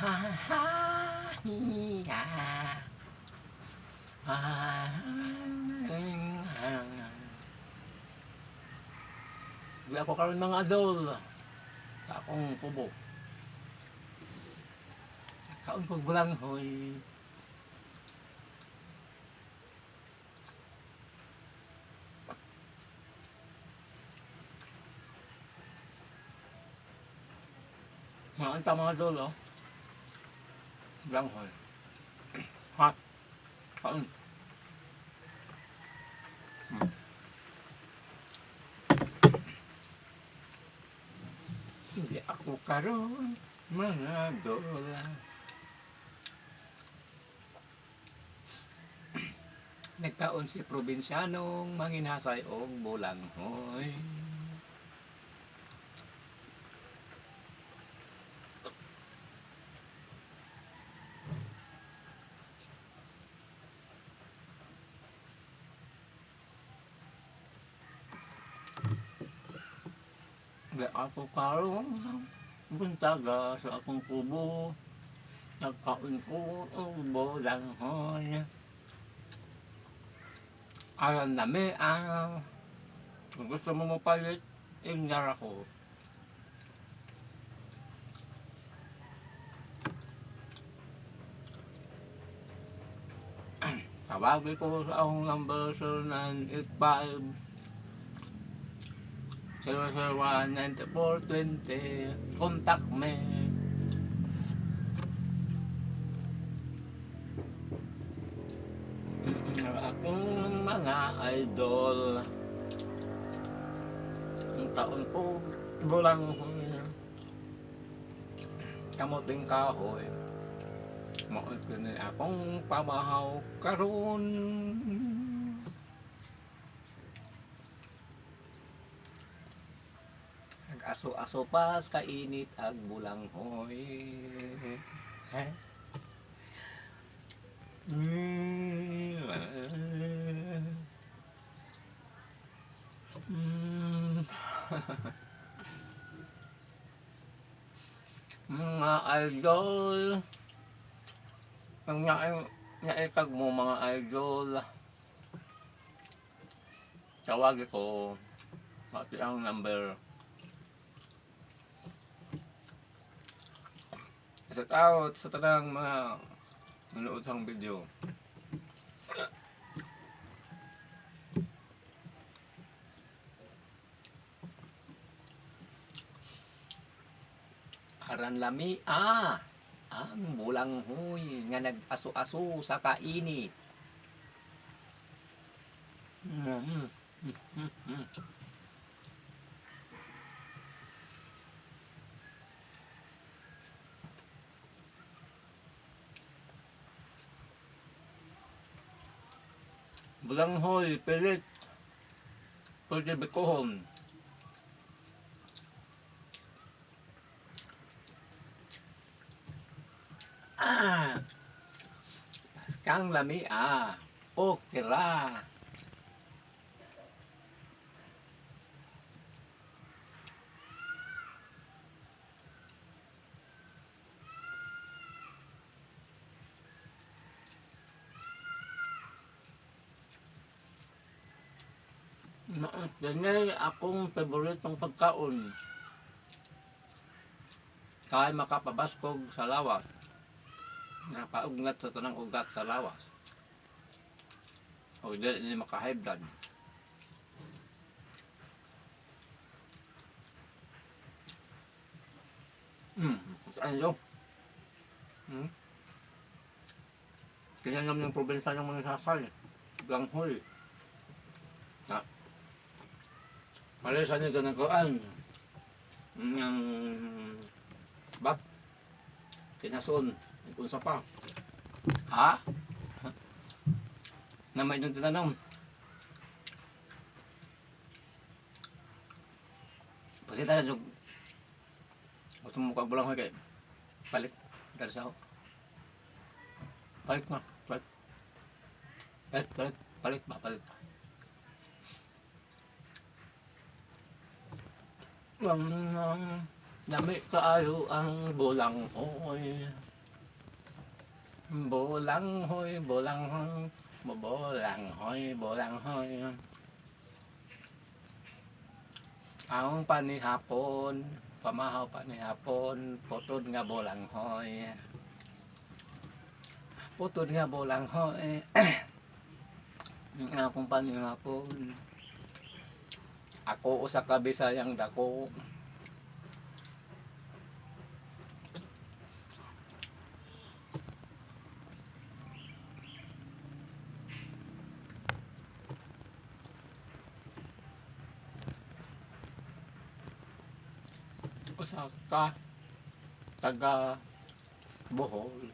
Ha ha hi ha. Ha. Di ako karon, mga idol, sa akong kubo. Kaon ko bulanghoy. Mga anta, mga idol, oh. Bulanghoy. Ha. Kaon. Hindi ako karon, mga idol. Nagkaon si probinsyanong manginhasay og bulanghoy. Di ako karon buntaga sa akong kubo. Nagkaon ko og bulanghoy. Aron nami ang kung gusto mo mopalit, ingnar ako. Tawagin ko sa akong number, 0985 001 9420. Contact me. Akong mga idol. Ang taon ko bulang kamuting kahoy. Mao kini akong pamahaw karon. Nag-aso-aso pas kainit ag bulanghoy. Eh? Mga idol, ang naitag mo, mga idol, tawag ko, pati ang number. Shout out sa tanang mga nanood sa akong video. Aran lami ah ang bulanghoy nga nag-aso-aso sa kainit. Bulanghoy, pilit. Pwede bikuhon. Ah! Kang lami ah. Okay ra. Ganyan akong paboritong pagkaon. Kay makapabaskog sa lawas. Napaugnat sa tanang ugat sa lawas. O dili ni maka-high blood. Ano? Kaya naman yung probinsya ng mga sasal. Ganghoy. Na. Pare sa nito ng kuan. Ng bat. Kinason. Unsa pa. Ha? Na may nung tinanong. Pakita na yung gusto mo kag kay palit dari sa ako. Palit na, palit. Palit, palit, palit ba, palit. Ang dami kaayo ang bulanghoy. Bolanghoy, bolanghoy, bolanghoy, bolanghoy. Ang panihapon, pamahaw panihapon, putod nga bolanghoy. Putod nga bolanghoy. Ang akong panihapon. Ako usa ka Bisayang dako. Usa ka taga Bohol.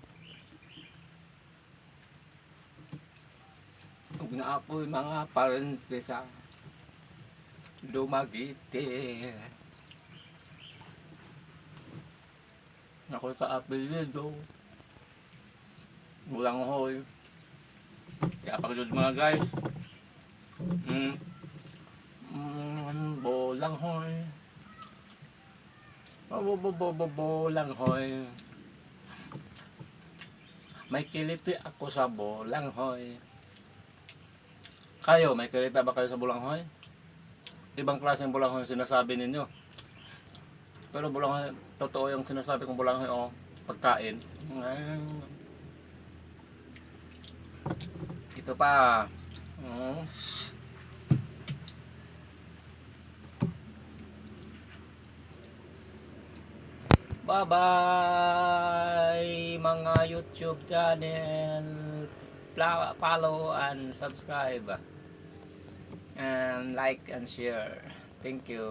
Ug naa ko'y mga parente sa Dumaguete. Ako'y ka-apelyido. Bulanghoy. Kaya pag mga guys. Bolanghoy. Bo-bo-bo-bo-bolanghoy. May kiliti ako sa bolanghoy. Kayo, may kilita ba kayo sa bolanghoy? Ibang klaseng bolanghoy yung sinasabi ninyo. Pero bolanghoy, totoo yung sinasabi kong bolanghoy o pagkain. Ito pa. Bye-bye, mga YouTube channel. Follow and subscribe. And like and share. Thank you.